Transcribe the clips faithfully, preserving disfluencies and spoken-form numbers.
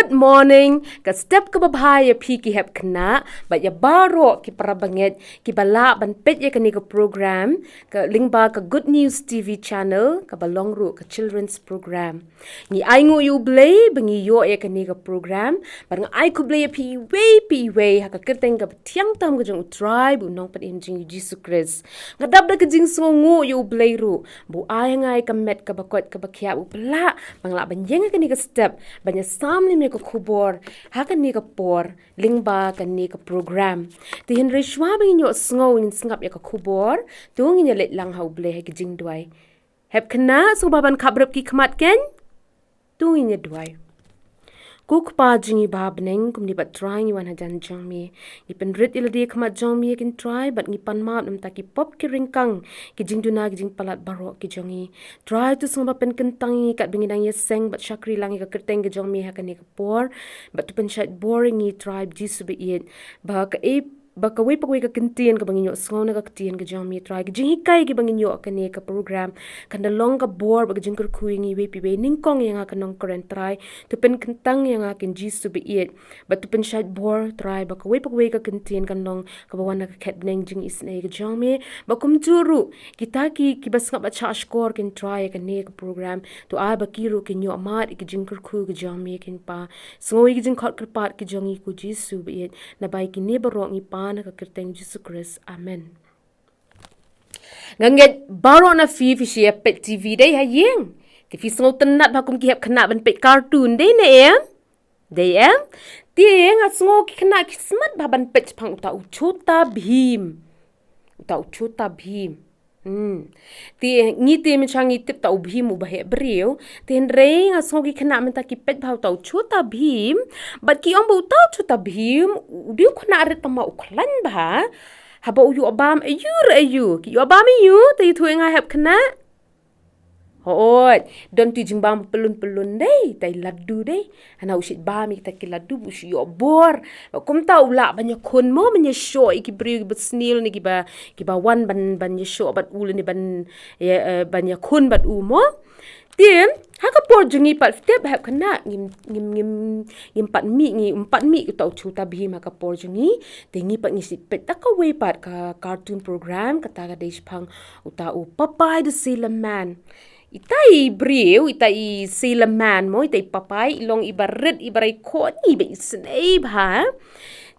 Good morning, ka step kaba bha ïa phi ki hep khynnah, bad ïa baroh ki para bangeit, kiba lah ban peit ïa kane ka program, ka lyngba ka Good News T V channel, kaba long ruh ka children's program. Ngi ai nguh ïa U Blei, ba ngi ïoh ïa kane ka program, bad nga ai khublei ïa phi iwei pa iwei, ha ka kyrteng kaba thiang tam ka jong U Trai, bad U Nongpynim jong ngi U Jisu Khrist. Nga dap da ka jingsngewnguh ïa U Blei ruh, ba u ai ha nga ïa ka met kaba koit kaba khiah, u pynlah, ba nga lah ban ïeng ha kane ka step, ban ïa sam lem ïa ka khubor, ha kane ka por, lyngba kane ka program. Te hynrei shuwa ba ngin ïoh sngew ngin sngap ïa ka khubor, to ngin ïa leit lang ha U Blei ha ki jingduwai. Hep khynnah, sngewbha ban khapbrep ki khmat kein. To ngin ïa duwai. Ko Kpa jong ngi ba ha bneng, kumne pat Trai ngi wan hajan jong me. Ngi pynrit ïa lade ha khmat jong me kin Trai, bad ngi pan map na bynta ki pop ki ryngkang, ki jingduna ki jingpalat baroh ki jong ngi. Trai to sngewbha pynkyntang ïa ngi katba ngi dang ïaseng bad shakri lang ïa ka kyrteng ka jong me ha kane ka por. Bad to pynshait bor ïa ngi Trai Jisu ba ïeit. Ba ka ei, ba kawei pa kawei ka kyntien kaba ngin ïoh sngew na ka ktien ka jong me Trai. Ka jinghikai kiba ngin ïoh ha kane ka program, kan da long ka bor bad ka jingkyrkhu ïa ngi iwei pa iwei. Nyngkong ïa nga ka nongkren Trai. To pynkyntang ïa nga kin Jisu ba ïeit. Bad to pynshait bor Trai, ba kawei pa kawei ka kyntien kan long kaba wan na ka khet bneng jingisynei ka jong me. Bad kumjuh ruh, kita ki, kiba sngap bad shahshkor kin Trai ïa kane ka program. To ai ba ki ruh kin ïoh mad ïa ki jingkyrkhu ka jong me kin Pa. Sngew ïa ki jingkhot kyrpad ki jong ngi ko Jisu ba ïeit. Naba ïa kine baroh ngi pan ha ka kyrteng Jisu Khrist. Amen. Nga ngeit baroh na phi phi shu ïa peit T V dei ha ïing. Te phi sngewtynnat bha kum ki hep khynnah ban peit cartoon dei ne em? Dei em? Te nga sngew ki khynnah ki smat bha ban peit shaphang uta u Chota Bheem. Uta u Chota Bheem. Hmm. Te ngi te mynshuwa ngi tip uta u Bheem uba heh briew. Te hynrei nga sngew ki khynnah mynta ki peit bha uta u Chota Bheem. Bad ki ong ba uta u Chota Bheem u dei u khynnah rit tang ma u khlaiñ bha. Haba u ïoh bam aiu re aiu. Ki ïoh bam aiu, te ïathuh ïa nga hep khynnah. Hooid, don tu jingbam pyllun pyllun dei, tai laddu dei. Hana u shait bam ïa kita ki laddu, u shait ïoh bor. Bad kumta u lah ban ïakhun mo, ban ïashoh ïa ki briew kiba sniew ne kiba, kiba wan ban, ban ïashoh bad u lane ban, ïa, eh, ban ïakhun bad u mo. Te, ha ka por jong ngi pat tip hep khynnah, ngim, ngim, ngim, ngim pat mih, ngim pat mih uta u Chota Bheem ha ka por jong ngi. Te ngi pat ngi shu peit da kawei pat ka cartoon program, kata ka dei shaphang uta u Popeye the Sailor Man. Ita i briew, ita i Sailor Man mo, ita i Popeye, i long iba rit, iba rai khot, iba isynei bha.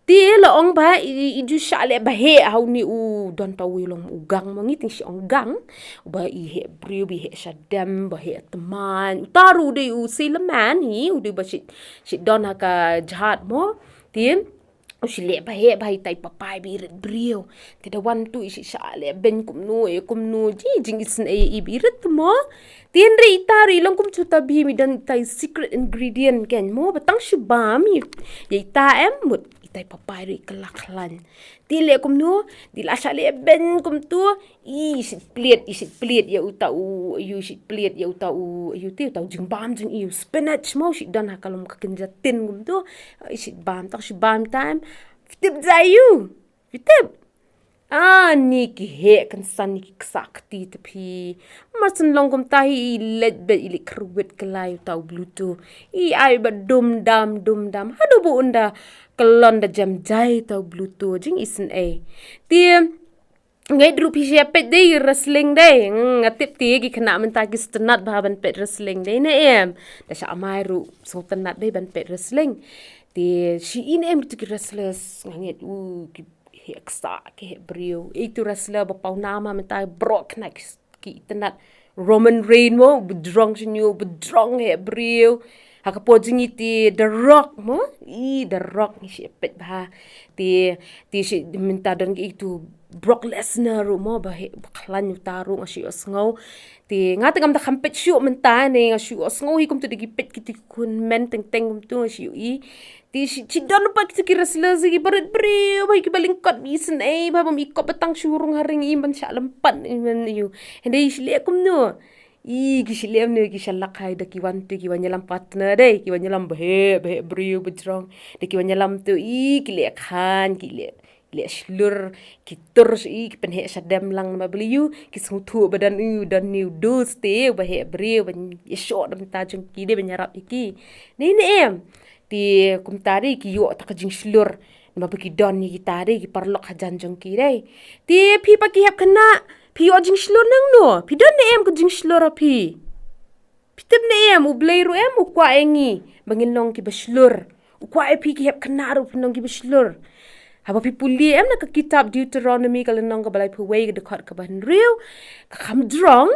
Te la ong ba, i, i ju shah leh ba heh ha une u don ta u long u gang mo, ngi te ngi shu ong gang. Ba i heh briew, ba i heh shadem, ba heh tymmen. Uta ruh u dei u Sailor Man hi, u dei ba shu, shu don ha ka jahaj mo. Te, u shu leh ba heh bha ita i Popeye ba i rit briew. Te da wan tu i shu shah leh beiñ kumno, eh, kumno, ji jingisynei i ba i rit mo. Te hynrei ita ruh i long kum Chota Bheem i don ita i secret ingredient kein mo, ba tang shu bam i, ïa ita em mut, ita i Popeye ruh i kylla khlaiñ. Te leh kumno, te la shah leh beiñ kumtu, i shait plied, i shait plied ïa uta u, aiu shait plied ïa uta u, aiu te uta u jingbam jong i u spinach mo, shait don ha ka lum ka kynja tin kumtu, i shait bam, tang shu bam ita em. Phi tip jaiu, phi tip. Ani ki heh kynsan, ni ki ksah kti te phi. Mar shen long kumta hi i leit beit i leit kyrwit kylla ïa uta u Bluto. I ai ba dum dam, dum dam. Haduh ba un da kyllon da jem jai uta u Bluto. Jingisynei. Te, nga ngeit ruh phi shu ïa peit dei wrestling dei. Hmm, nga tip te ki khynnah mynta ki sngewtynnat bha ban peit wrestling dei ne em. Da sha amai ruh sngewtynnat dei ban peit wrestling. Te shu i ne em kitu ki wrestlers nga ngeit u ki heh ksah, ki heh briew. Ïa itu wrestler ba paw nam ha mynta baroh khynnah ki, ki itynnat. Roman Reign mo, ba jrong shñiuh, ba jrong heh briew. Ha ka por jong ngi te The Rock mo, i The Rock ngi shu peit bha. Te, te shu mynta don ki itu Brock Lesnar ruh mo, ba heh, ba khlaiñ uta ruh nga shu ïohsngew. Te nga te ngam da kham peit shuh mynta ne nga shu ïohsngew hi kumtu da ki peit kitu ki khun men teng teng kumtu nga shu i. Te shi, shi don pat kitu ki wrestlers ki barit briew bha, ki ba lyngkot ba isynei bha, bym i kop ba tang shu rung ha ring im ban shah lympat im ban aiu. Hynrei shi leh kumno. I ki shi leh kumno, ki sha lak hai da ki wan tu ki wan ïalam partner dei, ki wan ïalam ba heh, ba heh briew ba jrong. Da ki wan ïalam tu i ki leh khan, ki leh, leh shlur, ki tur shi i ki pynheh shadem lang namar ba lei ïu, ki sngewthuh ba don u, don u dos te, ba heh briew, ban ïashoh da mynta jong ki dei ban ïarap ïa ki. Dei ne em. Te kumta dei ki ïoh ta ka jingshlur. Namar ba ki don ïa kita dei ki paralok hajan jong ki dei. Te phi pat ki hep khynnah, phi ïoh jingshlur nangno? Phi don ne em ka jingshlur ha phi? Phi tip ne em, U Blei ruh em u kwah ïa ngi ba ngin long kiba shlur. U kwah ïa phi ki hep khynnah ruh phin long kiba shlur. Haba phi pule em na ka kitab Deuteronomy ka lynnong kaba laiphew wei ka dkhot kaba hynriew, ka kham jrong.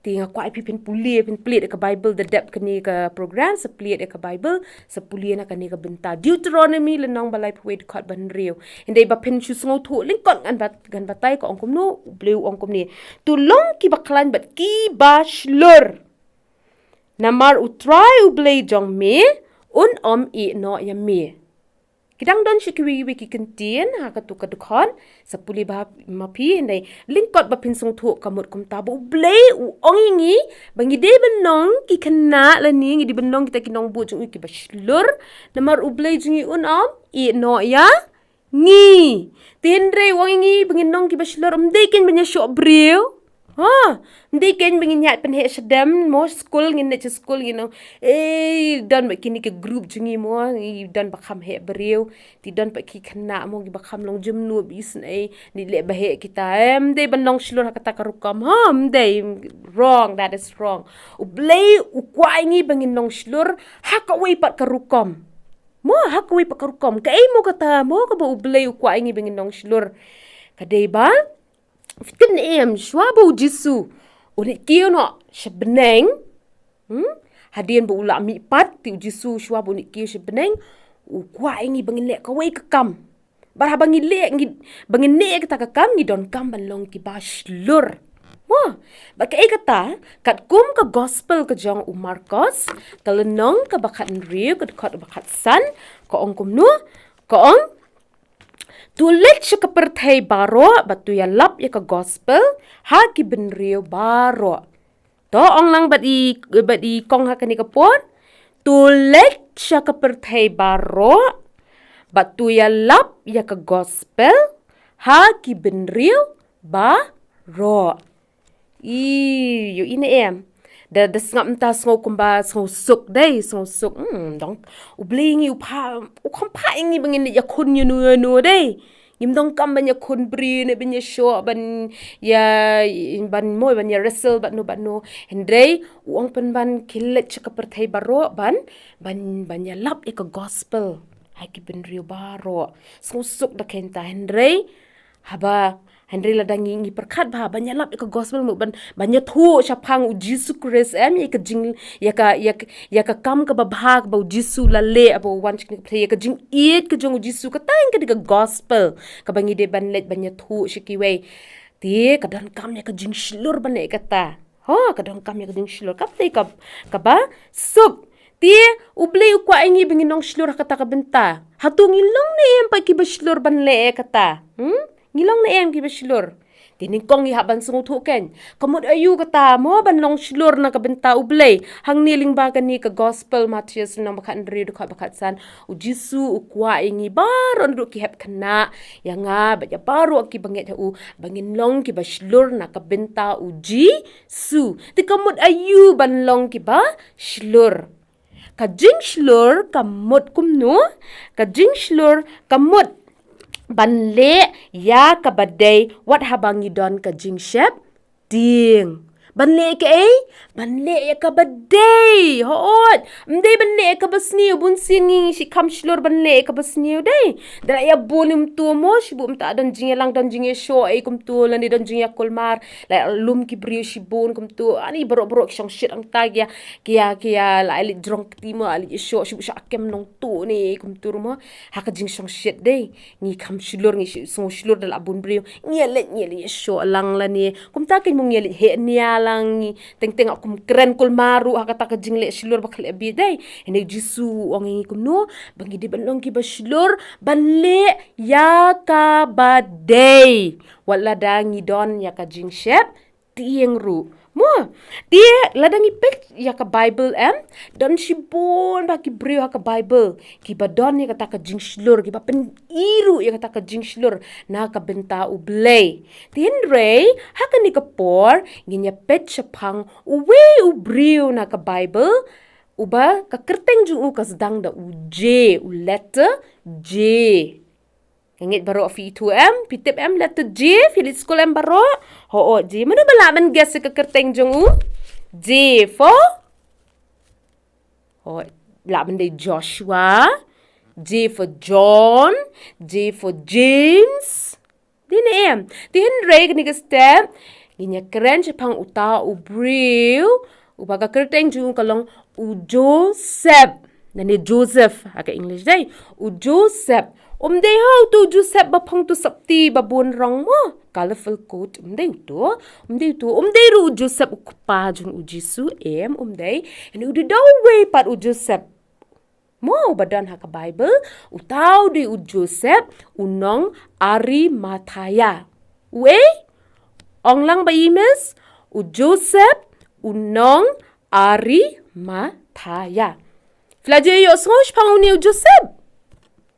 Te nga kwah ïa phi phin pule, phin plie ïa ka Bible da dep kane ka program, sa plie ïa ka Bible, sa pule na kane ka bynta. Deuteronomy lynnong ba laiphew wei dkhot ba hynriew. Hynrei ba phin shu sngewthuh lyngkot ngan bat, ngan batai ka ong kumno, U Blei u ong kumne. To long kiba khlaiñ bad kiba shlur. Namar U Trai U Blei jong me un ym ïehnoh ïa me. Ki dang don sha kiwei kiwei ki kyntien ha katu ka dkhot, sa pule bha ma phi, hynrei lyngkot ba phin sngewthuh ka mut kumta ba U Blei u ong ïa ngi ba ngi dei ban long ki khynnah lane ngi dei ban long kita ki nongbud jong u kiba shlur. Namar U Blei jong ngi un ym ïehnoh ïa ngi. Te hynrei u ong ïa ngi ba ngin long kiba shlur, ym dei keiñ ban ïashoh briew. Ha, ym dei keiñ ba ngin ïaid pynheh shadem, mo, skul, ngin leit sha skul ngin ong, ei, don bad kine ki group jong ngi, mo, ngi don ba kham heh briew. Te don bad ki khynnah, mo, kiba kham long jemnud, ba isynei, ngi leh ba heh kita. Em, ym dei ban long shlur ha kata ka rukom. Ha, ym dei, wrong, that is wrong. U Blei u kwah ïa ngi ba ngin long shlur ha kawei pat ka rukom. Mo, ha kawei pat ka rukom. Kaei mo kata, mo, kaba U Blei u kwah ïa ngi ba ngin long shlur? Ka dei ba, phi tip ne em, shuwa ba U Jisu un leit kiew noh sha bneng. Hmm? Hadien ba u la mihpat, te U Jisu shuwa ba un leit kiew sha bneng, u kwah ïa ngi ba ngin leh kawei ka kam. Bad haba ngi leh, ngi, ba ngin leh kata ka kam, ngi donkam ban long kiba shlur. Mo, bad kaei kata, katkum ka gospel ka jong u Markos, ka lynnong kaba khathynriew, ka dkhot ba khatsan, ka ong kumno, ka ong, to leit sha ka pyrthei baroh, bad to ïalap ïa ka gospel ha ki bynriew baroh. To ong lang bad i, bad i kong ha kane ka por. To leit sha ka pyrthei baroh, bad to ïalap ïa ka gospel ha ki bynriew baroh. I, ïohi ne em. Da, da sngap mynta sngew kumba, sngew suk dei, sngew suk. Hmm, dong. U Blei ngi u phah, u kham phah ïa ngi ba ngin ïakhun ïano ïano dei. Ngim donkam ban ïakhun briew ne ban ïashoh ban ïa, ban mo, ban ïa wrestle bad no bad no. Hynrei u ong pynban khie leit sha ka pyrthei baroh ban, ban, ban ïalap ïa ka gospel ha ki bynriew baroh. Sngew suk da kata hynrei haba, hynrei lada ngi, ngi pyrkhat bha ban ïalap ïa ka gospel mo ban, ban ïathuh shaphang U Jisu Khrist em, ïa ka jing, ïa ka, ïa ka, ïa ka kam kaba bha kaba U Jisu u la leh haba u wan sha kane ka pyrthei, ïa ka jingïeit ka jong U Jisu, kata ka dei ka gospel kaba ngi dei ban leit ban ïathuh sha kiwei. Te ka donkam ïa ka jingshlur ban leh kata. Ho, ka donkam ïa ka jingshlur. Kata ka, kaba suk. Te U Blei u kwah ïa ngi ba ngin long shlur ha kata ka bynta. Hato ngi long ne em pat kiba shlur ban leh ïa kata? Hmm? Ngi long ne em kiba shlur? Te nyngkong ngi hap ban sngewthuh keiñ, ka mut aïu kata mo ban long shlur na ka bynta U Blei? Hangne lyngba kane ka gospel Mathaios lynnong ba khathynriew dkhot ba khatsan, U Jisu u kwah ïa ngi baroh, naduh ki hep khynnah, ïa nga bad ïa baroh kiba ngeit ha u, ba ngin long kiba shlur na ka bynta U Jisu. Te ka mut aïu ban long kiba shlur? Ka jingshlur ka mut kumno? Ka jingshlur ka mut ban leh ïa kaba dei wat haba ngi don ka jingsheptieng. Ban leh kaei? Ban leh ïa kaba dei. Hooid. Ym dei ban leh ïa kaba sniew. Bun sien ngi, ngi shu kham shlur ban leh ïa kaba sniew dei. Da la ïa bun kumto mo, shibun mynta don jingïalang, don jingïashoh ei kumto, lane don jingïakulmar, la lum ki briew shibun kumto. Ani baroh baroh ki shongshit hangta ki ïa, ki ïa, ki ïa la leit jrong kti mo, la leit ïashoh, shibun sha kem nongtuh ne kumto mo. Ha ka jingshongshit dei. Ngi kham shlur, ngi shu sngew shlur da la bun briew. Ngi ïa leit, ngi ïa leit ïashoh lang lane. Kumta keiñ mo ngi ïa leit heh nia lang, ngi teng teng kum kren kulmar ruh ha kata ka jingleh shlur ba khleh bit dei. Hynrei U Jisu u ong ïa ngi kumno, ba ngi dei ban long kiba shlur ban leh ïa kaba dei. Wat lada ngi don ïa ka jingsheptieng ruh. Mo, te lada ngi peit ïa ka Bible em, don shibun bha ki briew ha ka Bible kiba don ïa kata ka jingshlur, kiba pyni ruh ïa kata ka jingshlur na ka bynta U Blei. Te hynrei ha kane ka por ngin ïa peit shaphang uwei u briew na ka Bible, Uba ka kyrteng jong u ka sdang da u J, u letter J. Nga ngeit baroh phi ithuh em, phi tip em letter J, phi leit skul em baroh. Hooid, J. Mano ba lah ban guess ïa ka kyrteng jong u? J for, hooid, lah ban dei Joshua. J for John. J for James. Dei ne em? Te hynrei kane ka step ngin ïa kren shaphang uta u briew uba ka kyrteng jong u ka long u Joseph. Lane Joseph ha ka English dei. U Joseph. Um dei ha uto u Joseph ba phong uto u sapti ba bun rong mo, colorful coat. Um dei uto. Um dei uto. Um dei ruh u Joseph u kpa jong u Jisu, em, um dei. Hynrei u dei da uwei pat u Joseph mo uba don ha ka Bible, uta u dei u Joseph u nong Arimathea. Uei? Ong lang ba i miss, u Joseph u nong Arimathea. Phi la ju ïohsngew shaphang une u Joseph?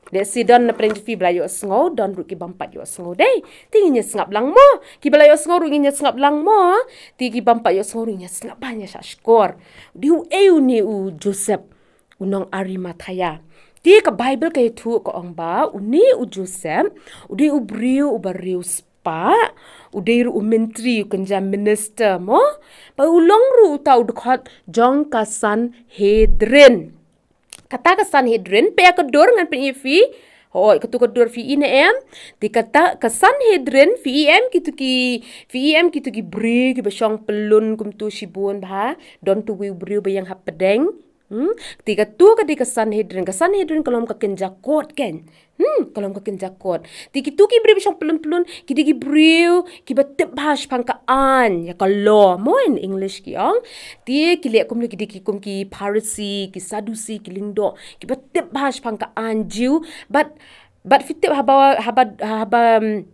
Lehse don na pdeng jong phi ba la ïohsngew, don ruh ki bym pat ïohsngew dei. Te ngin ïa sngap lang mo. Kiba la ïohsngew ruh ngin ïa sngap lang mo. Te ki bym pat ïohsngew ruh ngin ïa sngap ba ngin ïa shah shkor. U dei uei une u Joseph u nong Arimathea? Te ka Bible ka ïathuh ka ong ba une u Joseph u dei u briew uba riewspah, u dei ruh u myntri, u kynja minister mo. Ba u long ruh uta u dkhot jong ka Sanhedrin. Kata ka Sanhedrin, peit ïa ka dur ngan pyni ïa phi. Hooid, kato ka dur phi i ne em? Te kata ka Sanhedrin, phi i em kito ki, phi i em kito ki briew kiba shong pyllun kumto shibun bha, don uto uwei u briew ba ïeng hapdeng. Hmm? Te kato ka dei ka Sanhedrin, ka Sanhedrin ka long ka kynja court kein. Hmm, ka long ka kynja court. Te kito ki briew ba shong pyllun pyllun, ki dei ki briew kiba tip bha shaphang ka aiñ, ïa ka law mo, in English ki ong. Te ki leh kumno, ki dei ki kum ki Pharisi, ki Sadusi, ki lyngdoh, kiba tip bha shaphang ka aiñ Jiw. But, but phi tip haba, haba, haba, um,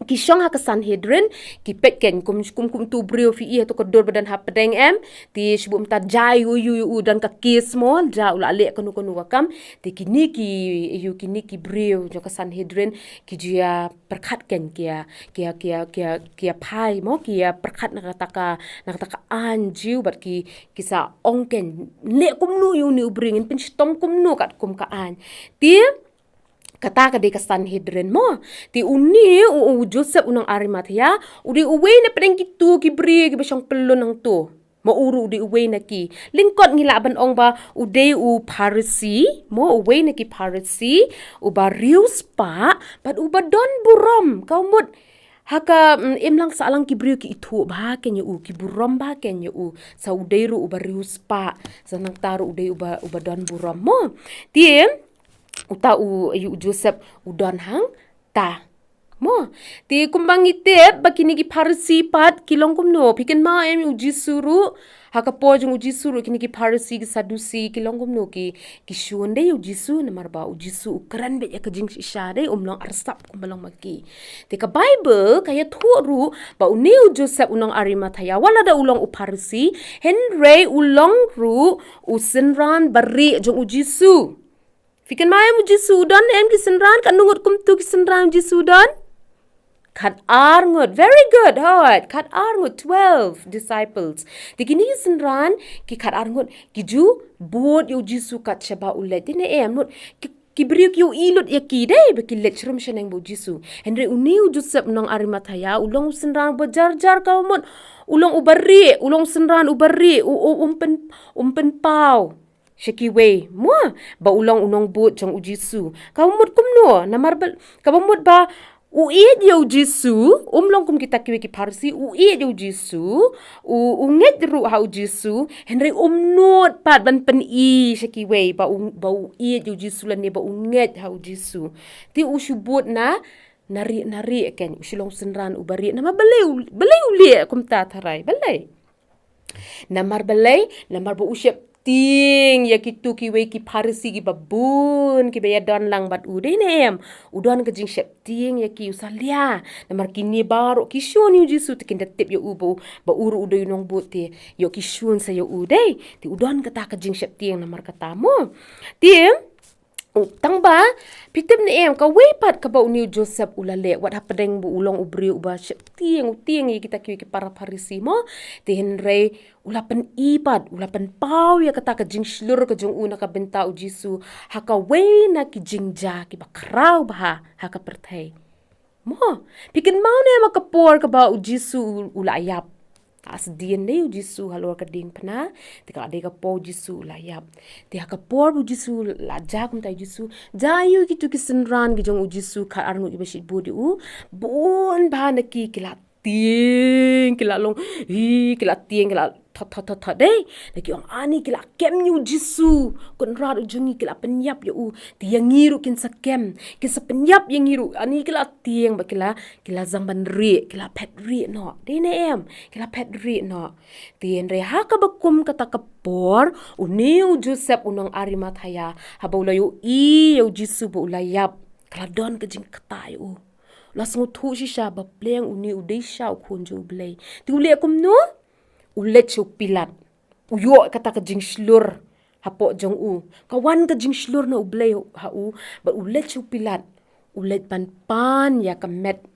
ki shong ha ka Sanhedrin, ki peit kein kum, kum, kum uto u briew phi i ha uto ka dur ba don hapdeng em. Te shibun mynta jia ïa u, ïa u, ïa u, don ka case mo, jia u la leh kano kano ka kam. Te kine ki, ïa u, kine ki briew jong ka Sanhedrin ki ju ïa pyrkhat kein, ki ïa, ki ïa, ki ïa, ki ïa, ki ïa phai mo, ki ïa pyrkhat na kata ka, na kata ka aiñ Jiw, bad ki, ki sa ong kein, leh kumno ïa une u briew, ngin pynshitom kumno katkum ka aiñ. Te kata ka dei ka Sanhedrin mo. Te une u, u Joseph u nong Arimathea, u dei uwei na pdeng kito ki briew kiba shong pyllun hangto. Mo, u ruh u dei uwei na ki. Lyngkot ngi lah ban ong ba u dei u Pharisi mo, uwei na ki Pharisi, uba riewspah bad uba don burom. Ka mut ha ka, mm, imlang sahlang ki briew ki ithuh bha kein ïa u, ki burom bha kein ïa u. Sa u dei ruh uba riewspah, sa nangta ruh u dei uba, uba don burom mo. Te uta u, ïa u Joseph u don hangta mo. Te kumba ngi tip ba kine ki Pharisi pat ki long kumno? Phi kynmaw em, u Jisu ruh, ha ka por jong u Jisu ruh kine ki Pharisi, ki Sadusi ki long kumno? Ki, ki shun dei ïa u Jisu, namar ba u Jisu u kren beit ïa ka jingshisha dei, um long arsap kumba long ma ki. Te ka Bible ka ïathuh ruh ba une u Joseph u nong Arimathea, wat la da u long u Pharisi, hynrei u long ruh u synran barieh jong u Jisu. Phi kynmaw em, u Jisu u don em ki synran? Katno ngut kumto ki synran u Jisu u don? Khatar ngut. Very good. Hooid, khatar ngut, twelve disciples. Te kine ki synran, ki khatar ngut, ki ju bud ïa u Jisu kat shaba u leit. Te ne em, mut ki, ki briew ki ïohi lut ïa ki dei ba ki leit shrum shaneng bad u Jisu. Hynrei une u Joseph nong Arimathea u long u synran uba jar jar, ka mut u long u barieh, u long synran u barieh, u, u, um pyn, um pynpaw sha kiwei mo ba u long u nongbud jong u Jisu. Ka mut kumno? Namar ba, kaba mut ba u ïeit ïa u Jisu, um long kum kita kiwei ki Pharisi, u ïeit ïa u Jisu, u, u ngeit ruh ha u Jisu, hynrei um nud pat ban pyni sha kiwei ba u, ba u ïeit ïa u Jisu lane ba u ngeit ha u Jisu. Te u shu bud na, na rieh, na rieh kein, u shu long synran u barieh. Namar balei u, balei u leh kumta tharai? Balei? Namar balei? Namar ba u sheptieng ïa kito kiwei ki Pharisi kiba bun kiba ïadon lang bad u, dei ne em? U don ka jingsheptieng ïa ki, u salia. Namar kine baroh ki shun ïa u Jisu, te kin da tip ïa u ba u, ba u ruh u dei u nongbud, te ïoh ki shun sa ïa u dei. Te u don kata ka jingsheptieng namar kata mo. Te Tang ba, phi tip ne em, kawei pat kaba une u Joseph u la leh, wat hapdeng ba u long u briew uba sheptieng, u tieng ïa kita ki, ki para Pharisi mo, te hynrei u la pyni pat, u la pynpaw ïa kata ka jingshlur ka jong u na ka bynta u Jisu, ha kawei na ki jingjia kiba khraw bha ha ka pyrthei. Mo, phi kynmaw ne em ha ka por kaba u Jisu u, u la ïap. Ka sdien ne u Jisu halor ka diengphna, te ka la dei ka por u Jisu u la ïap. Te ha ka por u Jisu la jah kumta u Jisu, jah ïa kitu ki synran ki jong u Jisu khatar ngut kiba shait bud ïa u, bun bha na ki ki la tieng, ki la long, hi, ki la tieng, ki la thot, thot, thot, thot, dei. Te ki ong, ani ki la kem ïa u Jisu, Kynrad u jong ngi, ki la pynïap ïa u. Te ïa ngi ruh kin sa kem, kin sa pynïap ïa ngi ruh. Ani ki la tieng bad ki la, ki la zang ban rieh, ki la phet rieh noh. Dei ne em, ki la phet rieh noh. Te hynrei ha kaba kum kata ka por, une u Joseph u nong Arimathea, haba u la ïohi ïa u Jisu ba u la ïap, ka la don ka jingktah ïa u. La sngewthuh shisha ba pleng une u dei shisha u Khun jong U Blei. Te u leh kumno? U leit sha u Pilat. U ïoh kata ka jingshlur hapoh jong u. Ka wan ka jingshlur na U Blei ha u, bad u leit sha u Pilat. U leit ban pan ïa ka met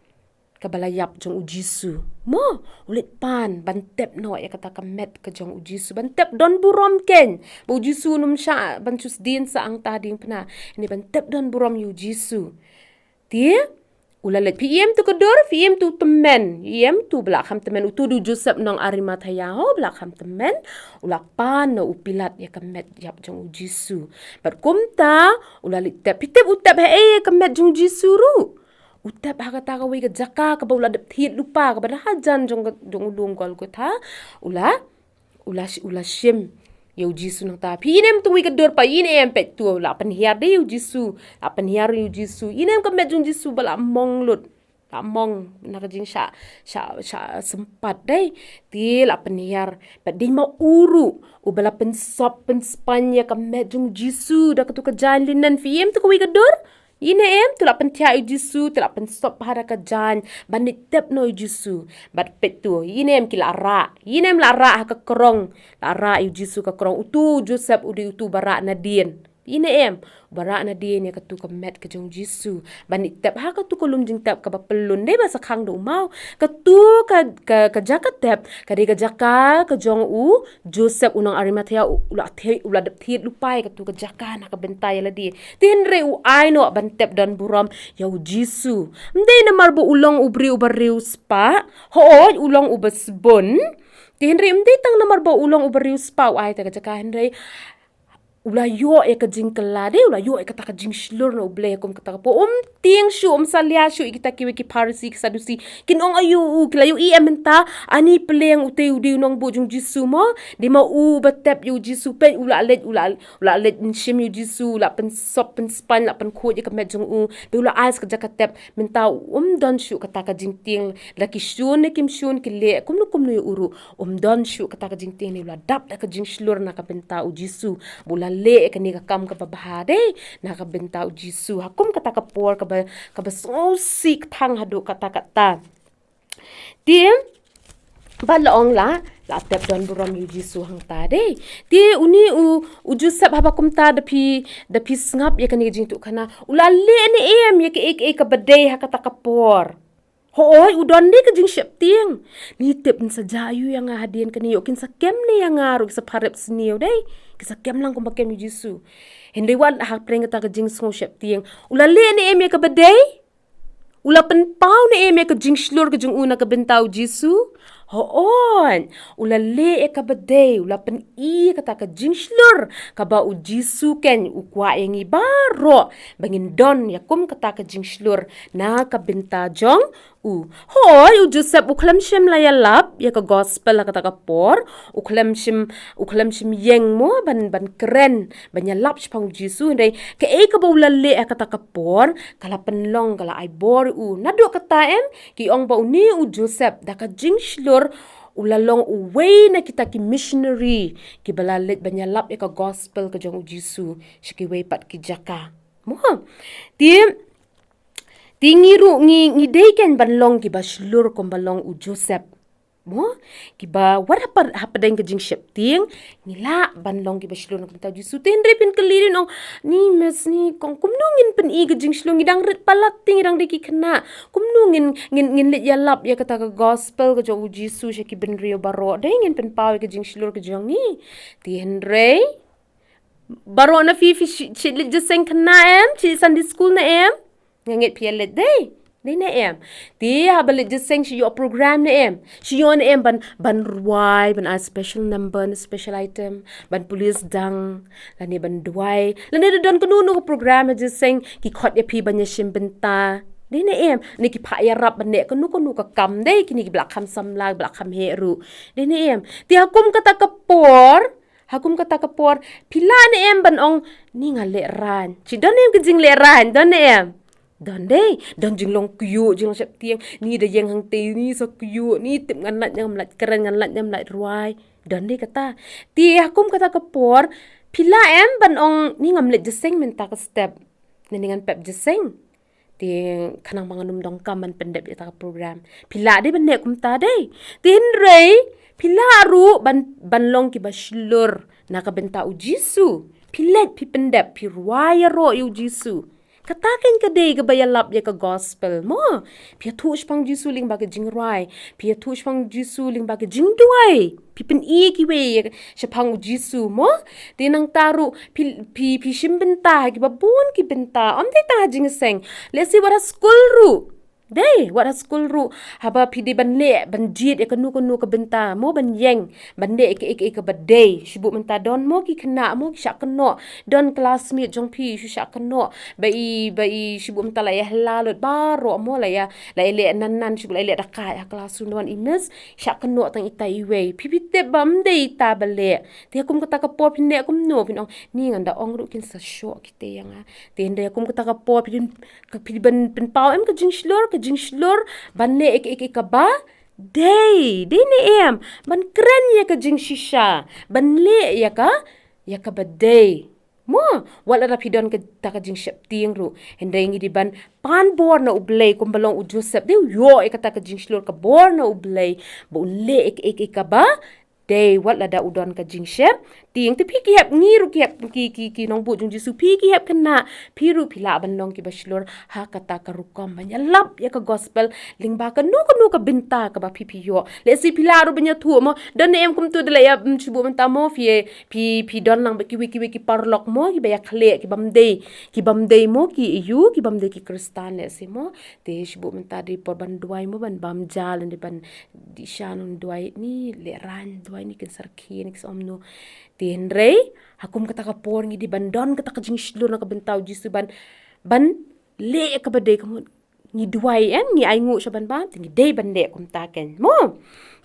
kaba la ïap jong u Jisu. Mo, u leit pan ban tep noh ïa kata ka met ka jong u Jisu. Ban tep don burom keiñ ba u Jisu um shah ban shu sdien sa hangta diengphna. Hynrei ban tep don burom ïa u Jisu. Te u la leit, phi ïohi em tu ka dur, phi ïohi em tu tymmen, ïohi em tu ba la kham tymmen, utu u Joseph nong Arimathea, ho, ba la kham tymmen, u la pan na u Pilat ïa ka met ïap jong u Jisu. Bad kumta u la leit tep, phi tip u tep haei ïa ka met jong u Jisu ruh? U tep ha kata kawei ka jaka kaba u la dep thied lypa, kaba da hajan jong ka, jong u lum Golgotha, u la u la, u la shim ïa u Jisu nangta. Phi ïohi em tu kawei ka dur pat, ïohi em, peit tu, u la pynhiar de ïa u Jisu, la pynhiar ïa u Jisu. Ïohi em ka met jong u Jisu ba la mong lut, la mong na ka jingshah, shah, shah sympat, dei. Te la pynhiar, bad dei ma u ruh uba la pynsop pynspaiñ ïa ka met jong u Jisu da katu ka jaiñ linen. Phi ïohi em tu kawei ka dur? Ïohi ne em, tu la pynthiah ïa u Jisu, tu la pynsop bha da ka jaiñ ban leit tep noh ïa u Jisu. Bad peit tu, ïohi ne em, ki la rah, ïohi ne em, la rah ha ka krong, la rah ïa u Jisu ha ka krong. Utu u Joseph u dei utu ba rah nadien. Ïohi ne em, ba rah nadien ïa katu ka met ka jong u Jisu ban leit tep ha katu ka lum jingtep kaba pyllun, dei ba sa khang da u maw. Katu ka, ka, ka jaka tep ka dei ka jaka ka jong u Joseph u nong Arimathea, u, u la thied, u la dep thied lypa ïa katu ka jaka na ka bynta ïa lade. Te hynrei u ai noh ban tep don burom ïa u Jisu. Ym dei namar ba u long u briew uba riewspah, hooid u long uba sbun. Te hynrei ym dei tang namar ba u long uba riewspah u ai ïa ka jaka, hynrei u la ïoh ïa ka jingkylla, dei, u la ïoh ïa kata ka jingshlur na U Blei kum kata ka por. Um tieng shuh, um salia shuh ïa kita kiwei ki Pharisi, ki Sadusi. Kin ong aïu, ki la ïohi em mynta, ani pleng utei u dei u nongbuh jong u Jisu mo. Dei ma u ba tep ïa u Jisu, peit u la leit, u la, u la leit shim ïa u Jisu, u la pynsop pynspaiñ, la pynkhuid ïa ka met jong u. Peit u la ai sa ka jaka tep, mynta um don shuh kata ka jingtieng, la ki shun ne kim shun, ki leh kumno kumno ïa u ruh. Um don shuh kata ka jingtieng, ne u la dap da ka jingshlur na ka bynta u Jisu. Ba u la leh kane ka kam kaba bha, dei, na ka bynta u Jisu. Ha kum kata ka por kaba, kaba sngewsih kthang haduh katta katta. Te ba la ong la, la tep don burom ïa u Jisu hangta, dei. Te une u, u Joseph haba kumta, da phi, da phi sngap ïa kane ka jingïathuhkhana, u la leh ne em ïa kaei kaei kaba dei ha kata ka por? Hooid, u don de ka jingsheptieng. Ngi tip, yn sa jia aïu ïa nga hadien kane, ïoh kin sa kem ne ïa nga ruh, ki sa pharep sniew, dei. Ki sa kem lang kumba kem ïa u Jisu. Hynrei wat hapdeng kata ka jingsngew sheptieng, u la leh ne em ïa kaba dei? U la pynpaw ne em ïa ka jingshlur ka jong u na ka bynta u Jisu? Hooid, u la leh ïa kaba dei, u la pyni ïa kata ka jingshlur kaba u Jisu keiñ u kwah ïa ngi baroh ba ngin don ïa kum kata ka jingshlur na ka bynta jong u. Hooid, u Joseph u khlem shym la ïalap ïa ka gospel ha kata ka por, u khlem shym, u khlem shym ïeng mo ban, ban kren, ban ïalap shaphang u Jisu, hynrei kaei kaba u la leh ha kata ka por ka la pynlong, ka la ai bor ïa u. Naduh kata em, ki ong ba une u Joseph da ka jingshlur u la long uwei na kita ki missionary kiba la leit ban ïalap ïa ka gospel ka jong u Jisu sha kiwei pat ki jaka. Mo. Te, te ngi ruh ngi, ngi dei keiñ ban long kiba shlur kumba long u Joseph. Mo, kiba wat hapdeng ka jingsheptieng ngi lah ban long kiba shlur na ka bynta u Jisu. Te hynrei phin kylli ri nong, ni Miss, ni kong, kumno ngin pyni ka jingshlur? Ngi dang rit palat te, ngi dang dei ki khynnah. Kumno ngin, ngin, ngin leit ïalap ïa kata ka gospel ka jong u Jisu sha ki bynriew baroh? Dei ngin pynpaw ïa ka jingshlur ka jong ngi. Te hynrei baroh na phi, phi shu leit jingïaseng khynnah em, shu Sunday school ne em? Nga ngeit phi ïa leit, dei? Dei ne em? Te haba leit jingïaseng shu ïoh program ne em? Shu ïoh ne em ban, ban rwai, ban ai special number, special item, ban pule sdang, lane ban duwai, lane da don kano kano ka program ha jingïaseng, ki khot ïa phi ban ïashim bynta, dei ne em? Ne ki phah ïarap ban leh kano kano ka kam, dei, kine kiba la kham samla, ba la kham heh ruh, dei ne em? Te ha kum kata ka por, ha kum kata ka por, phi lah ne em ban ong, ni nga lehraiñ? Shu don ne em ka jinglehraiñ? Don ne em? Don, dei? Don jinglong kyiuh, jinglong sheptieng, ni da ïeng hangtei, ni sa kyiuh, ni tip ngan lait ne em lait kren, ngan lait ne em lait rwai. Don, dei, kata? Te ha kum kata ka por, phi lah em ban ong, ni ngam leit jingïaseng mynta ka step, ne ni ngan pep jingïaseng? Te khnang ba ngan ym donkam ban pyndep ïa kata ka program. Phi lah, dei, ban leh kumta, dei? Te hynrei phi lah ruh ban, ban long kiba shlur na ka bynta u Jisu. Phi leit, phi pyndep, phi rwai ïaroh ïa u Jisu. Kata keiñ ka dei kaba ïalap ïa ka gospel, mo. Phi ïathuh shaphang u Jisu lyngba ka jingrwai, phi ïathuh shaphang u Jisu lyngba ka jingduwai, phi pyni kiwei shaphang u Jisu, mo. Te nangta ruh phi, phi, phi shim bynta ha kiba bun ki bynta, ym dei tang ha jingïaseng. Lehse wat ha skul ruh, dei, wat ha skul ruh, haba phi dei ban leh, ban jied ïa kano kano ka bynta, mo, ban ïeng, ban leh ïa kaei kaei kaba dei. Shu buh mynta don, mo, ki khynnah, mo, ki shah kynnoh, don classmate jong phi shu shah kynnoh, ba i, ba i, shu buh mynta la ïa hylla lut baroh, mo, la ïa, la ïa leh nan nan, shu buh la ïa leh da kai ha class, shu don i Miss shah kynnoh tang ita iwei. Phi, phi tip ba ym dei ita ba leh. Te ha kum kata ka por phin leh kumno? Phin ong, ni ngan da ong ruh kin sa shoh kita ïa nga. Te hynrei ha kum kata ka por phi, phi ban pynpaw em ka jingshlur, ka jingshlur ban leh ïa kaei kaei kaba dei, dei ne em? Ban kren ïa ka jingshisha, ban leh ïa ka, ïa kaba dei. Mo, wat lada phi don kata ka jingsheptieng ruh, hynrei ngi dei ban pan bor na U Blei kumba long u Joseph, dei, u ïoh ïa kata ka jingshlur, ka bor na U Blei, ba un leh ïa kaei kaei kaba dei, wat lada u don ka jingsheptieng. Te phi ki hep, ngi ruh ki hep, ki, ki, ki nongbuh jong u Jisu, phi ki hep khynnah, phi ruh phi lah ban long kiba shlur ha kata ka rukom ban ïalap ïa ka gospel lyngba kano kano ka bynta kaba phi, phi ïoh. Lehse phi lah ruh ban ïathuh, mo, don ne em kumto, da la ïa, mm, shu buh mynta, mo, phi, phi, phi don lang bad kiwei kiwei ki paralok, mo, kiba ïakhleh, ki bym dei, ki bym dei, mo, ki ïa u, ki bym dei ki Khristan, lehse, mo. Te shu buh mynta dei por ban duwai, mo, ban bam ja, lane ban dih sha, ngan duwai, ni lehraiñ, duwai, ni kin sa rkhie, ni kin sa ong kumno. Te hynrei ha kum kata ka por ngi dei ban don kata ka jingshlur na ka bynta u Jisu, ban, ban leh ïa kaba dei, ka mut ngi duwai, em, ngi ainguh sha ban bam, te ngi dei ban leh kumta keiñ, mo.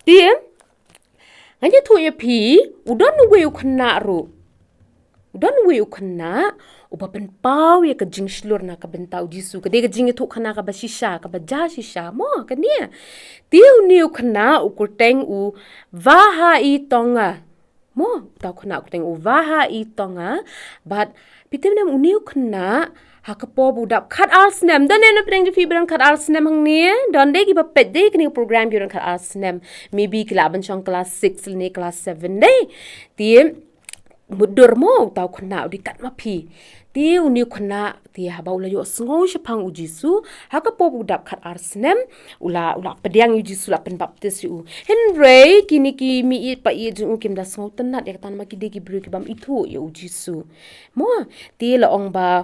Te ngan ïathuh ïa phi, u don uwei u khynnah ruh, u don uwei u khynnah uba pynpaw ïa ka jingshlur na ka bynta u Jisu. Ka dei ka jingïathuhkhana kaba shisha, kaba ja shisha, mo, kane. Te une u khynnah u kyrteng u Vahaitonga, mo, uta u khynnah u kyrteng u Vahaitonga. Bad phi tip ne em, une u khynnah ha ka por ba u dap khatar snem. Don ne em na pdeng jong phi ba don khatar snem hangne? Don, dei, kiba peit, dei, kane ka program ki don khatar snem, maybe ki lah ban shong class six lane class seven, dei. Te mutdur, mo, uta u khynnah u dei kat ma phi. Te une u khynnah, te haba u la ïohsngew shaphang u Jisu ha ka por ba u dap khatar snem, u la, u la pdiang ïa u Jisu, la pynbaptis ïa u. Hynrei kine ki meiieit paieit jong u kim da sngewtynnat ïa kata, namar ki dei ki briew ki bym ithuh ïa u Jisu, mo. Te la ong ba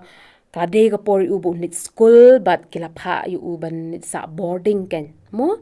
ka dei ka por ïa u ba un leit skul, bad ki la phah ïa u ban leit sah boarding keiñ, mo.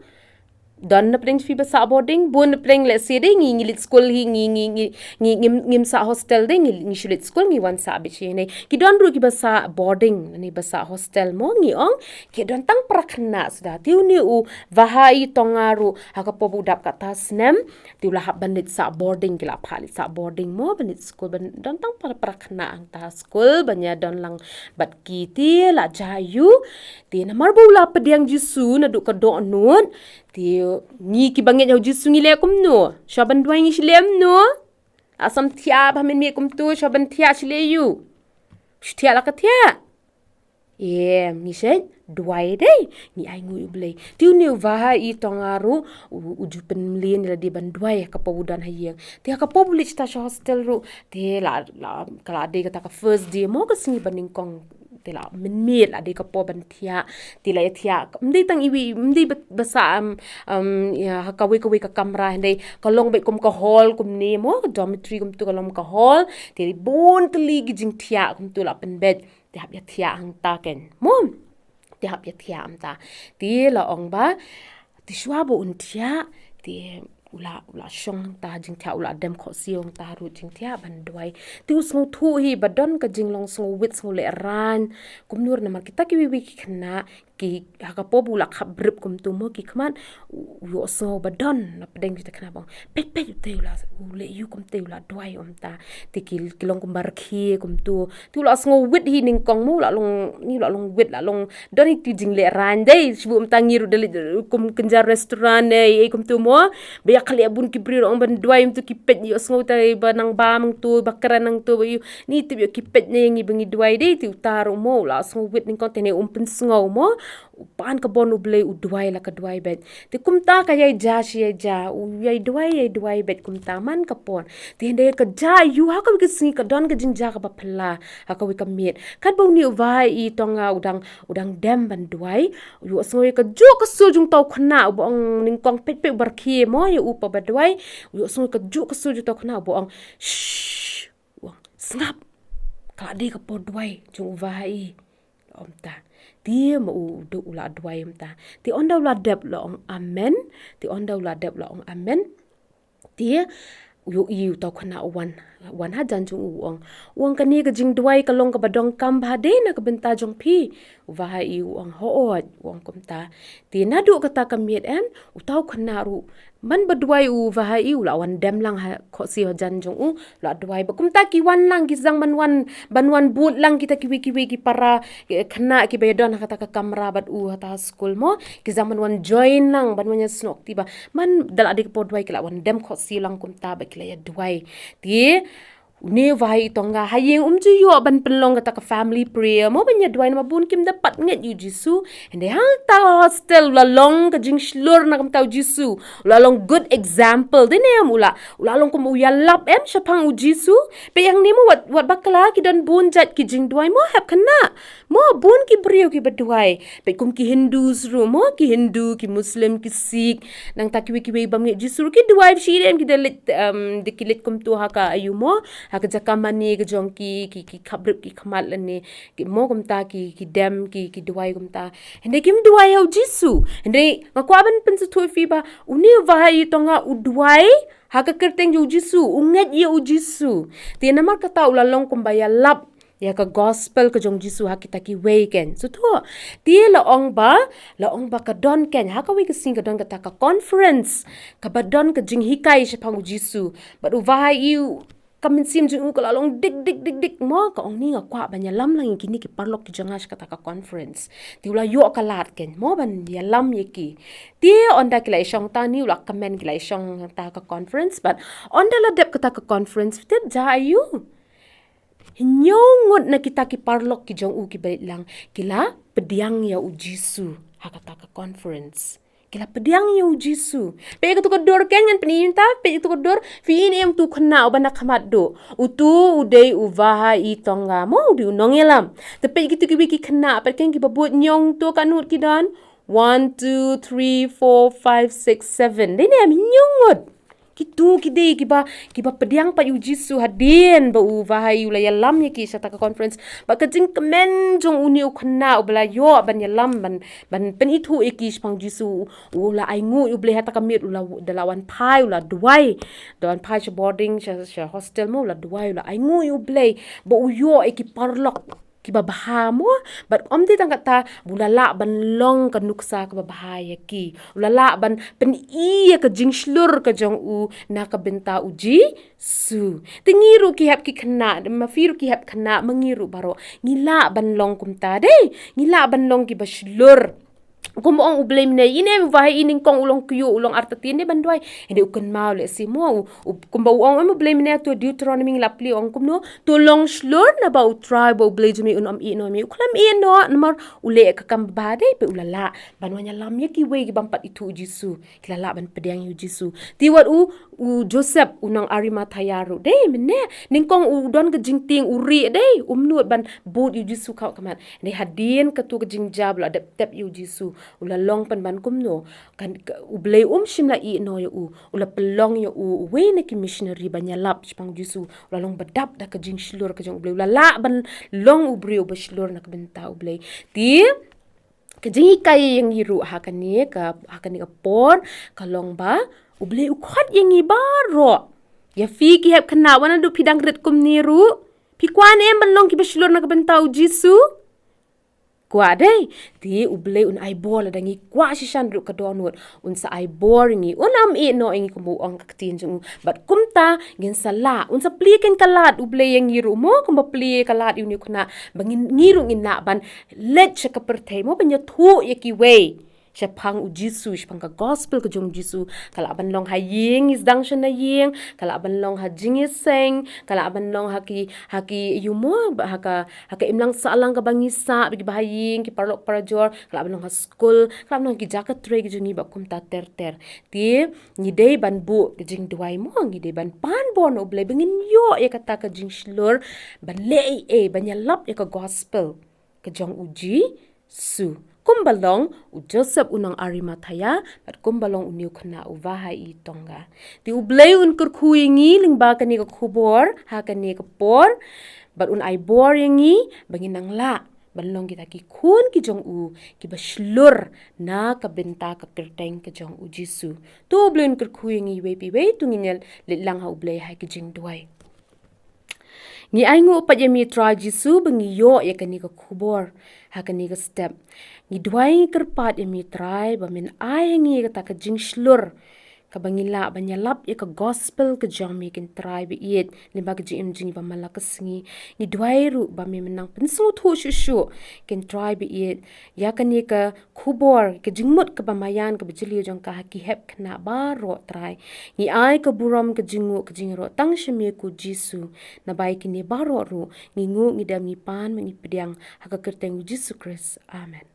Don na pdeng phi ba sah boarding? Bun na pdeng, lehse, dei, ngi, ngi leit skul hi, ngi, ngi, ngi, ngi, ngim, ngim sah hostel, dei, ngi, ngi shu leit skul, ngi wan sah beit shane. Ki don ruh kiba sah boarding, ne ba sah hostel, mo, ngi ong ki don tang para khynnah suda. Te une u Vahaitonga ruh ha ka por ba u dap kata snem, te u la hap ban leit sah boarding, ki la phah leit sah boarding, mo, ban leit skul, ban don tang para, para khynnah hangta ha skul ban ïa don lang bad ki. Te la jia ïa u, te namar ba u la pdiang Jisu naduh ka dohnud, te ngi kiba ngeit ha u Jisu ngi leh kumno? Shuwa ban duwai ngi shu leh kumno? La sam thiah ba mynmiet kumto, shuwa ban thiah shu leh ïa u. Shu thiah la ka thiah. Em, ngi shet duwai dei, ngi ainguh ïa u Blei. Te une u Vahaï Tonga ruh u, u ju pynmlien ïa lade ban duwai ha ka pop u don ha ïing. Te ha ka pop u leit shata sha hostel ruh, te la, la, ka la dei kata ka first day mo, ka sngi ba nyngkong, te la mynmiet la dei ka por ban thiah. Te la ïa thiah, ym dei tang iwei, ym dei ba, ba sah, um, um, ïa, ha kawei kawei ka kamra, hynrei ka long beit kum ka hall kumne mo, ka dormitory kumtu, ka long ka hall. Te bun tylli ki jingthiah kumtu la pynbeit. Te hap ïa thiah hangta kein mo. Te hap ïa thiah hangta. Te la ong ba, te shuwa ba un thiah, te u la, u la shong hangta jingthiah, u la dem khohsiew hangta ruh jingthiah ban duwai. Te u sngewthuh hi ba don ka jinglong sngewwit sngewlehrain. Kumno namar kita kiwei kiwei ki khynnah, ki, ha ka pop u la khapbrip kumtu mo, ki khmat, u, u ïohsngew ba don na pdeng kita ki khynnah ba ong, peit, peit, utei u la, u leh ïa u kumtei, u la duwai, ong kumta. Te ki, ki long kumba rkhie kumtu. Te u la sngewwit hi nyngkong mo, u la long, ni u la long wit, la long, don hi ki jinglehrain dei, shibun mynta ngi ruh da leit, eh, kum kynja restaurant, eh, eh, kumtu mo. Ba ïa ka leh bun ki briew ruh ong ban duwai, kumtu ki peit, ïohsngew te ba nang bam hangtu, ba kren hangtu, ba ïoh, ni tip ïoh ki peit ne ngi ba ngi duwai dei, te uta ruh mo, u la sngewwit nyngkong te ne um pynsngew mo. U pan ka bor u Blei, u duwai la ka duwai beit. Te kumta ka ïai ja shi ïai ja, u ïai duwai, ïai duwai beit kumta man ka por. Te hynrei ka ja ïa u ha kawei ka sngi ka don ka jingjia kaba phylla ha kawei ka miet. Katba une u Vahaï Tonga u dang, u dang dem ban duwai, u ïohsngew ïa kajuh ka sur jong uta u khynnah uba ong nyngkong, peit, peit, uba rkhie mo ïa u pa ba duwai. U ïohsngew ïa kajuh ka sur jong uta u khynnah uba ong, shh, u ong, sngap. Ka la dei ka por duwai jong u Vahaï. Ong kumta. Te ma u, u, u la duwai kumta. Te ynda u la dep la ong amen. Te ynda u la dep la ong amen. Te u ïohi uta u khynnah u wan, wan hajan jong u, u ong. U ong, kane ka jingduwai ka long kaba donkam bha dei na ka bynta jong phi. U Vahaï u ong, hooid, u ong kumta. Te naduh kata ka miet em, uta u khynnah ruh, man ba duwai u Vahaï u la wan dem lang ha khohsiew hajan jong u, la duwai. Ba kumta ki wan lang, ki sdang ban wan, ban wan bud lang kita kiwei kiwei ki para, eh, khynnah kiba ïadon ha kata ka kamra bad u ha kata ka skul mo, ki sdang ban wan join lang, ban wan ïasnoh, te ba man da la dei ka por duwai ki la wan dem khohsiew lang kumta bad ki la ïa duwai. Te une u Vahaï Tonga ha ïing um ju ïoh ban pynlong kata ka family prayer mo ban ïa duwai namar bun kim da pat ngeit ïa u Jisu. Hynrei hangta ha hostel u la long ka jingshlur na ka bynta u Jisu. U la long good example. Dei ne em u la, u la long kum u ïalap em shaphang u Jisu. Peit hangne mo, wat, wat bakla ki don bun jait ki jingduwai mo, hap khynnah. Mo, bun ki briew kiba duwai. Peit kum ki Hindus ruh mo, ki Hindu, ki Muslim, ki Sikh. Nangta kiwei kiwei bym ngeit Jisu ruh ki duwai, shi em ki da leit, em, da ki leit kumtu ha ka aïu mo, ha ka jaka mane ka jong ki, ki, ki khapbrip ki khmat lane, ki mo kumta ki, ki dem ki, ki duwai kumta. Hynrei kim duwai ha u Jisu. Hynrei nga kwah ban pynsngewthuh ïa phi ba une u Vahaï Tonga u duwai ha ka kyrteng jong u Jisu, u ngeit ïa u Jisu. Te namar kata u la long kumba ïalap ïa ka gospel ka jong u Jisu ha kita kiwei kein. Sngewthuh. Te la ong ba, la ong ba ka don kein, ha kawei ka sngi ka don kata ka conference, kaba don ka jinghikai shaphang u Jisu. Bad u Vahaï u, ka mynsiem jong u ka la long dik dik dik dik mo, ka ong, ni nga kwah ban ïalam lang ïa kine ki paralok ki jong nga sha kata ka conference. Te u la ïoh ka lad kein mo ban ïalam ïa ki. Te ynda ki la ïashong ta, ni u la kmen, ki la ïashong ta ka conference, bad ynda la dep kata ka conference, tip ja aïu? Hynñiew ngut na kita ki paralok ki jong u kiba leit lang, ki la pdiang ïa u Jisu ha kata ka conference. Ki la pdiang ïa u Jisu. Peit ïa katu ka dur kein, ngan pyni ïa phi, peit ïa katu ka dur, phi i ne em utu u khynnah uba na khmat duh. Utu u dei u Vahaï Tonga mo, u dei u nongïalam. Te peit kito kiwei ki khynnah pat kein kiba bud, hynñiew ngut, katno ngut ki don? One, two, three, four, five, six, seven. Dei ne em, hynñiew ngut. Kito ki dei kiba, kiba pdiang pat ïa u Jisu hadien ba u Vahaï u la ïalam ïa ki sha kata ka conference. Bad ka jingkmen jong une u khynnah uba la ïoh ban ïalam, ban, ban pynithuh ïa ki shaphang u Jisu, u la ainguh ïa u Blei ha kata ka miet, u la, da la wan phai, u la duwai. Da wan phai sha boarding, sha, sha hostel mo, u la duwai, u la ainguh ïa u Blei ba u ïoh ïa ki paralok kiba bha mo, bad ym dei tang kata, u la lah ban long ka nuksa kaba bha ïa ki. U la lah ban pyni ïa ka jingshlur ka jong u na ka bynta u Jisu. Te ngi ruh ki hep ki khynnah, ma phi ruh ki hep khynnah, ma ngi ruh baroh, ngi lah ban long kumta dei, ngi lah ban long kiba shlur. Kumba ong U Blei mynne, ine em ba ha i nyngkong u long kyiuh, u long artatien, ne ban duwai. Hynrei u kynmaw lehse mo, u, u, kumba u ong em U Blei mynne, to Deuteronomy ngi la plie ong kumno, to long shlur naba U Trai ba U Blei jong me un ym ïehnoh ïa me. U khlem ïehnoh namar u leh ka kam ba bha, dei, peit u la lah ban wan ïalam ïa kiwei ki bym pat ithuh Jisu. Ki la lah ban pdiang ïa U Jisu. Te wat u, u Joseph u nong Arimathea ruh, dei, mynne, nyngkong u don ka jingtieng, u rieh, dei, um nud ban bud ïa U Jisu kham khmat. Hynrei hadien kato ka jingjia ba la dep tep ïa U Jisu, u la long pynban kumno. Kan, ka, U Blei um shym la ïehnoh ïa u, u la pynlong ïa u uwei na ki missionary ban ïalap shaphang U Jisu, u la long badap da ka jingshlur ka jong U Blei, u la lah ban long u briew ba shlur na ka bynta U Blei. Te ka jinghikai ïa ngi ruh ha kane ka, ha kane ka por ka long ba U Blei u khot ïa ngi baroh. Ïa phi ki hep khynnah, wat naduh phi dang rit kumne ruh, phi kwah ne em ban long kiba shlur na ka bynta U Jisu? Kwah, dei. Te U Blei un ai bor lada ngi kwah shisha ruh ka dohnud. Un sa ai bor ïa ngi, un ym ïehnoh ïa ngi kumba u ong ka ktien jong u. Bad kumta ngin sa lah, un sa plie kein ka lad U Blei ïa ngi ruh mo, kumba plie ka lad ïa une u khynnah, ba ngin, ngi ruh ngin lah ban leit sha ka pyrthei mo, ban ïathuh ïa kiwei shaphang U Jisu, shaphang ka gospel ka jong U Jisu. Ka lah ban long ha ïing, ngi sdang sha na ïing, ka lah ban long ha jingïaseng, ka lah ban long ha ki, ha ki, ïa mo, ba ha ka, ha ka imlang sahlang kaba ngi sah bad kiba ha ïing, ki paralok parajor, ka lah ban long ha skul, ka lah ban long ha ki jaka trei ki jong ngi bad kumta ter ter. Te ngi dei ban buh ka jingduwai mo, ngi dei ban pan bor na U Blei ba ngin ïoh ïa kata ka jingshlur ban leh ei ei, ban ïalap ïa ka gospel ka jong U Jisu. Kumba long u Joseph u nong Arimathea, bad kumba long une u khynnah uba ha i Tonga. Te U Blei un kyrkhu ïa ngi lyngba kane ka khubor ha kane ka por, bad un ai bor ïa ngi ba ngin nang lah ban long kita ki khun ki jong u, kiba shlur na ka bynta ka kyrteng ka jong U Jisu. To U Blei un kyrkhu ïa ngi iwei pa iwei, to ngin ïa leit lang ha U Blei ha ka jingduwai. Ngi ainguh pat ïa me Trai Jisu ba ngi ïoh ïa kane ka khubor ha kane ka step. Ngi duwai, ngi kyrpad ïa me Trai ba men ai ïa ngi kata ka jingshlur, kaba ngin lah ban ïalap ïa ka gospel ka jong me, kynrad Trai ba ïeit, lyngba ka jingim jong ngi ba man la ka sngi. Ngi duwai ruh ba me men nang pynsngewthuh shuh shuh, kynrad Trai ba ïeit, ïa kane ka khubor, ka jingmut kaba maïan kaba jylliew jong ka ha ki hep khynnah baroh Trai. Ngi ai ka burom, ka jingnguh, ka jingïaroh tang sha me ko Jisu. Naba ïa kine baroh ruh ngi nguh, ngi dem, ngi pan, ngi pdiang ha ka kyrteng U Jisu Khrist. Amen.